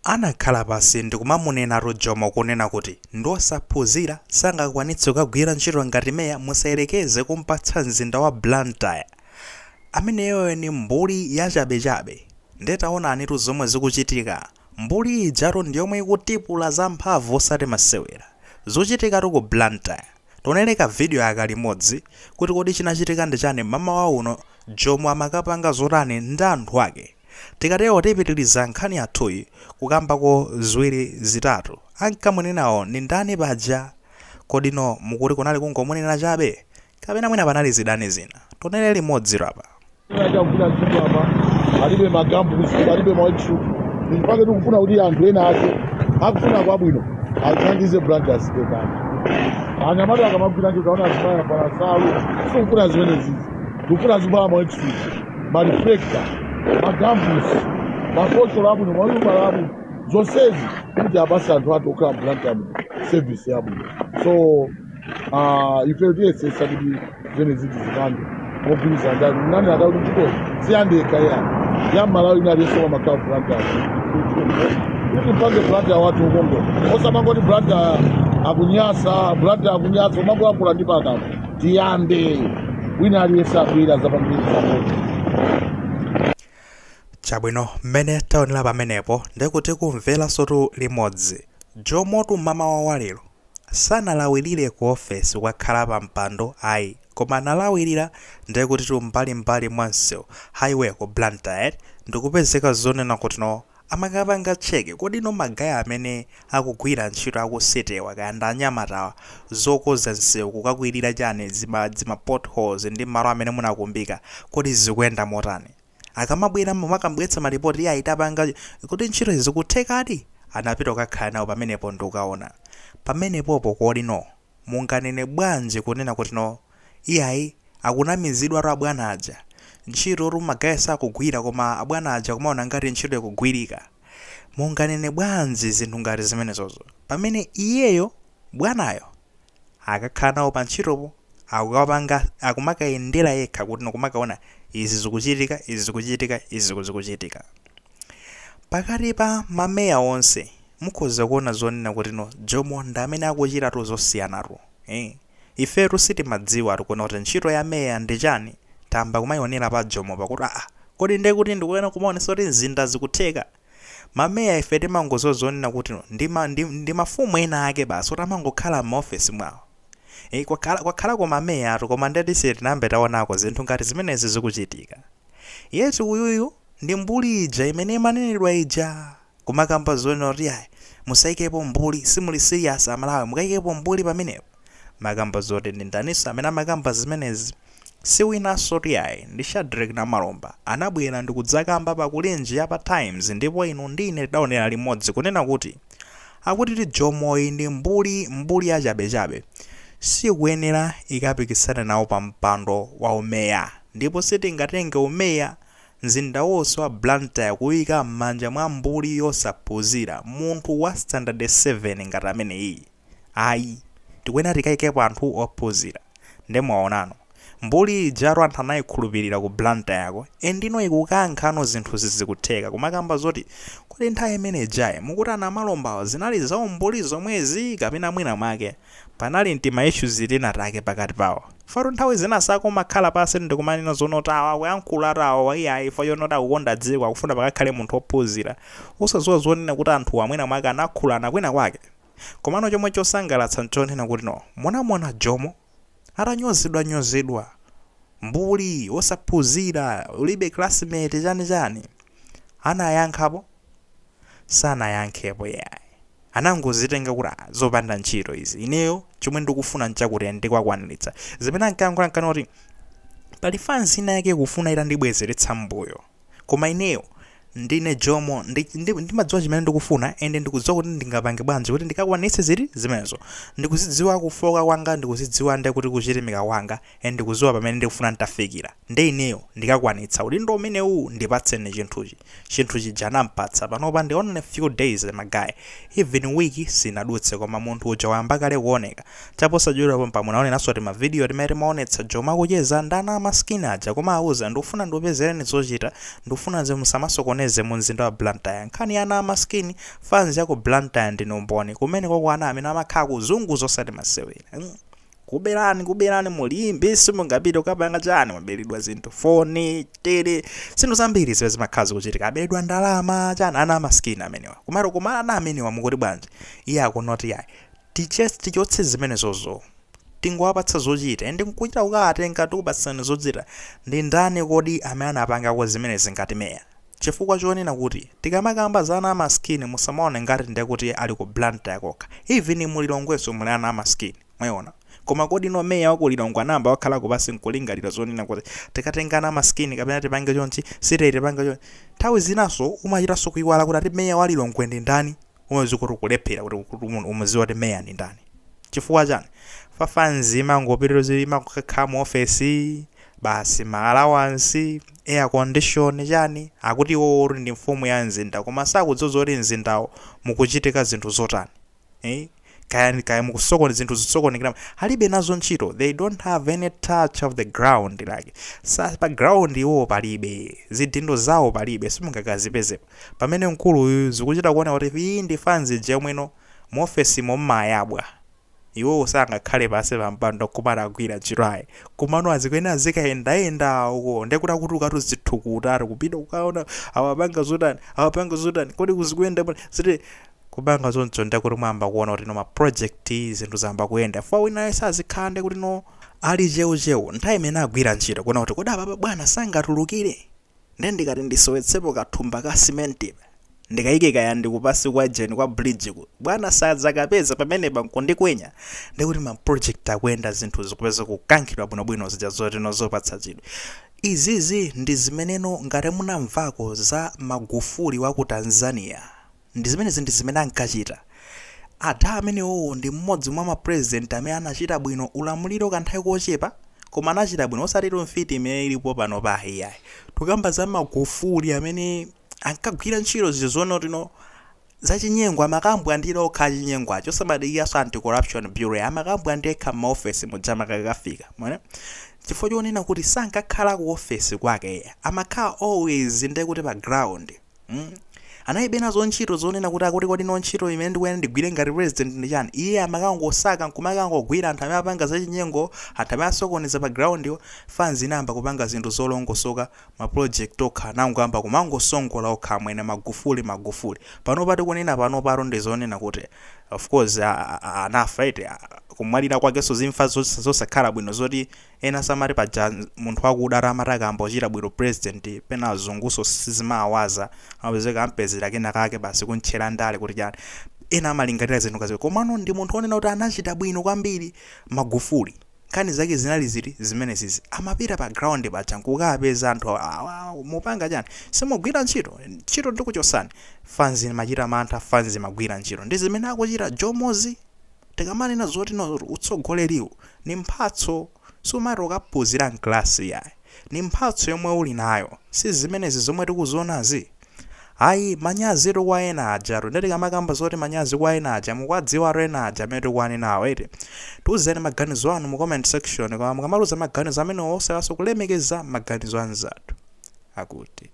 Anakhala pasi ndikumamunenatu Jomo kunena kuti ndiosaphunzira, sangakwanitse kukagwira ntchito ngati meya, musayerekeze kumpatsa mzinda wa Blantyre. Ameneyoyo ni mbuli yachabechabe. Nde taonanitu zomwe zikuchitika. Mbuli ijatu ndiyomwe ikutipula zamphamvu osati masewera. Zochitikatu ku Blantyre. Tionere ka video aka limodzi kuti kodi chinachitika ndi chani mamawa uno, Jomo amakapanga zotani ndi anthu ake. Tikatero tipitiliza nkhani yathuyi kukambako ziwiri zitatu. Ankamunenawo ndi ndani paja? Kodi no mukuti kunali kungomunena chabe? Kapena mwina panali zidani zina? Tionere limodzi apa. Chakugwira ntchito apa alibe magambuzi, alibe maworkshop. Mpaka tikufuna kuti anthu ena ake akufuna kwabwino athandize Blantyre City. Anyamata akamagwira ntchito, taona azimayi avala nsalu. Sikufuna zimene zizi, tikufuna zivala maworkshop, mareflector, magambuzi, mafosholo abwino, mawilibala abwino, zonsezi kuti apase anthu athu okhala Blantyre service yabwino. So ife tiyesesa kuti zimene zizi zipange mogwirizana ndani nani akauti ntchitoyi siyandekha yani ya Malawi inaliyense wamakhala Blantyre kuti mpange Blantyre wathu ukongola, osamangoti Blantyre akunyasa, Blantyre akunyasa, umangoyankhula ndi pakamwa. Tiyambe, wina aliyense abwera zapangiriza moto. Chabwino, mmene taonera pamenepo ndikuti kumveransotu limodzi. Jomotu mamawa wa lero sanalawirire ku ofesi kukakhala pa mpando ayi, koma analawirira ndikuti tu mbalimbali mwa msewu highway ku Blantyre, ndikupezeka zonena kuti no amakapanga check kodi no ma guy amene akugwira ntchito akusitewa kaya ndi anyamatawa zokoza msewu, kukakwirira chani zima potholes ndi malo amene munakumbika, kodi zikuyenda motani? Akamabwera mumakambwetsa malipoti iye itapanga kuti ntchito zikuthekadi. Anapita kukakhala nawo pamenepo ndikukaona pamenepopo. Kodi no munganene bwanji kunena kuti no iyayi, akunamizidwa abwana aja, ntchito tu ma guy sakugwira, koma abwana aja kumaona ngati ntchito ikugwirika? Munganene bwanji zinthu ngati zimenezozo pamene iyeyo bwanayo akakhala nawo pa ntchitopo, akukapanga, akumakayendera yekha kuti nokumakaona izi zikuchitika, izi zikuchitika, izi zikuchitika? Pakati pa mameya onse mukhoza kuona zonena kuti no Jomo ndi amene akuchitatu zosiyanatu, eh. Ifetu sitimadziwa tikuona kuti ntchito ya meya ndi chani, tamba kumayionera pa Jomo pakuti aa, kodi ndiye kuti ndikuona kumaonesa kuti mzinda zikutheka. Mameya ife timangoziwa zonena kuti no ndi mafumu ena ake basi kuti amangokhala m'maofesi mwawo. E, kwakhalako mameya atu, koma ndati sitinambe taonako zinthu ngati zimenezi zikuchitika. Yetu uyuyu ndi mbuli ija imene imanenedwa ija, kumakamba zonena kuti ayi, musayikepo mbuli, simuli serious Amalawi, mukayikepo mbuli pamenepo. Makamba zoti ndi ndaniso amene amakamba zimenezi? Si winanso tiyayi, ndi Shadrack Namalomba. Anabwera ndi kudzakamba pakulenji ya pa Times, ndipo inu ndine tidaonera limodzi kunena kuti akuti ti Jomoyi ndi mbuli, mbuli yachabechabe, sikuyenera ikapikisane nawo pa mpando wa umeya, ndipo sitingatenge umeya mzinda wonse wa Blantyre kuyika m'manja mwa mbuli yosaphunzira, munthu wa standard 7 ngati amene iyi ayi, tikuyenera tikayikepo anthu ophunzira. Ndemwaonano mbuli ijatu anthu anayikhulupirira ku Blantyre, endino ikukankhano zinthu zizikutheka, kumakamba zoti kodi nthawi imene ijayi mukuti anamalombawo zinali zaumbuli zomwezi, kapena mwina mwake panali mtima issues tina take pakati pawo? Fatu nthawi zina sakumakhala pasi ndikumanena zonoti awa akuyankhula tawo iyayi fo yonoti akukonda dziko, akufuna pakakhale munthu wophunzira, usadziwa zonena kuti anthu amwina mwake anakhulana kwina kwake. Komano chomwe chosangalatsa nchonena kuti no munamona Jomo atanyozedwa nyozedwa, mbuli, osaphunzira, ulibe classmate, chani chani, anayankhapo? Sanayankhepo yayi. Anangozitenga kuti ah, zopanda ntchito izi, ineyo chomwe ndikufuna nchakuti ndikwakwaniritsa. Zimene ankayankhula nkanoti pali fans ina yake kufuna itandibwezeretsa mbuyo, koma ineyo ndine Jomo, ndimadziwa chimene ndikufuna, ende ndikudziwa kuti ndingapange bwanji kuti ndikakwanitse ziti zimenezo. Ndikuzidziwa kufoka kwanga, ndikuzidziwa nde kuti kuchilimika kwanga, ende ndikudziwa pamene ndikufuna ntafikira, nde ineyo ndikakwanitsa udindo umenewu, ndipatseni chinthuchi. Chinthu chija anampatsa. Panopa ndi only few days, ma guy, even week sinadutse, koma munthu uja wayamba kale kuoneka. Chaposachedwapo pamunaonenanso ti mavidiyo timene timaonetsa Jomo akucheza ndi ana amaskini aja, koma auza, "Ndikufuna ndipezereni zochita, ndikufuna musamasokoneze." asasokoneze mu mzinda wa Blantyre. Nkhani ya ana amaskini, fans ya ku Blantyre ndinu mboni kumene koko ana amene amakhala kuzunguza osati masewera. Kuberani kuberani mulimbi simungapite kukapanga chani, maberedwa zinthu, foni tere, zinthu zambiri zimene zimakhala zikuchitika, aberedwa ndalama chani, ana amaskini amenewa. Kumalo koma ana amenewa mukuti bwanji? Iye akunoti yayi, tichotse zimenezozo, tingowapatsa zochita, ende nkuchita kukawatenga tikupatsani zochita. Ndi ndani kodi amene anapangako zimenezi ngati meya? Chifukwa chonena kuti tikamakamba za ana amaskini musamaone ngati ndekuti ali ku Blantyre kokha, even mulilongweso muli ana amaskini, mwayiona. Koma kodi no meya waku Lilongwe anayamba wakhala kupasi nkulingalira zonena kuti tikatenga ana amaskini kapena tipange chonchi, site tipange chonchi? Nthawi zinaso umachitanso kuiwala kuti ati meya wa Lilongwe ndi ndani, umadziwa kuti ukulephera kuti umudziwe kuti meya ndi ndani. Chifukwa chani? Fafanzi imangopitiriza imakakhala mu ofesi basi, ma allowance, air condition chani, akuti iwo uri ndi mfumu ya mzinda, koma sakudziwa zoti mzindawo mukuchitika zinthu zotani, kaya kaya mukusokone zinthu zisokonekera, alibe nazo ntchito. They don't have any touch of the ground, like sa pa ground iwo palibe zidindo zawo, palibe, simungakazipezepo. Pamene mkulu uyu zikuchita kuona kuti iyi ndi fans jemweno mu ofesi mommayabwa, iwowo sangakhale pansi pa mpando kumana agwira ntchito ayi, kumano azikuyenera azikayendayenda uko, ndekuti akuti ukati zithukuta ari kupita kukaona awapanga zotani, awapanga zotani, kodi kuzikuyenda bwanji, ziti kupanga zoncho. Ndekuti mwamba kuona kuti no ma project zinthu zamba kuyenda fa wina yense azikhala ndekuti no ali cheucheu nthawi imene agwira ntchito, kuona kuti kodi apapa bwana sangatulukire, nde ndikati ndisowetsepo kathumba ka simenti ndikayike kaya ndikupasi kwa jeni kwa bridge ku bwana sadzakapeza pamenepa nkundikwenya. Ndikuti ma project akuyenda, zinthu zikupeza kukankhidwa bwinobwino, zija zoti zopatsa chidwi. Izizi ndi zimeneno ngati munamvako za Magufuli wa ku Tanzania, ndi zimenezi, ndi zimene ankachita atha amenewowo. Ndi mmodzi mwa ma president amene anachita bwino ulamuliro kanthawi kochepa, koma anachita bwino, osati mfiti imene ilipo pano pa iyayi. Tukamba za Magufuli amene ankagwira ntchito zija zonotino zachinyengo, amakambwa ndilo okha achinyengo acho, osamadikiranso Anti-Corruption Bureau, amakambwa ndekha m'maofesi muja makakafika mwene, chifukwa chonena kuti sankakhala ku ofesi kwake, amakhala always ndekuti pa ground. Analibe nazo ntchito zonena kuti akuti kodi no ntchito imene ndikuyena ndigwire ngati president ndi chani. Iye amakangosaka nkumakangogwira anthu amene apanga zachinyengo, anthu amene asokoneza pa ground yo. Fans inayamba kupanga zinthu zolongosoka, ma project okha nangoyamba kumangosongola okha amwene. Magufuli, Magufuli pano pati kunena pano paro ndi zonena kuti of course anafa ite, kumwalira kwakenso zimfa zosakhala bwino, zoti ena samati paja munthu wakuda amati akambochita bwino president pena azunguso sizimawaza, amapezeka ampezera kena kake basi kuntchera ndale kuti chani, ena amalingalira zinthu kazi. Komano ndi munthu onena kuti anachita bwino kwambiri Magufuli. Nkhani zake zinali ziti? Zimene zizi, amapita pa ground paja nkukapeza anthu, mupanga chani, simugwira ntchito, ntchito ndikuchosani. Fans machita mantha, fans magwira ntchito. Ndi zimene akuchita Jomozi. Tikamanena zoti no utsogoleriwu ni mphatso, sumati ukaphunzira mklasi yayi, ni mphatso yomwe uli nayo, si zimenezi zomwe tikuzionazi ayi. Manyazitu kwa ena ajatu, ndeti kamakamba zoti manyazi kwa ena aja, mukwadziwatu ena aja amene tikuwanenawo eti. Tiuzeni maganizo anu mu comment section, koma mukamaluza maganizo amene osewanso kulemekeza maganizo anzathu akuti.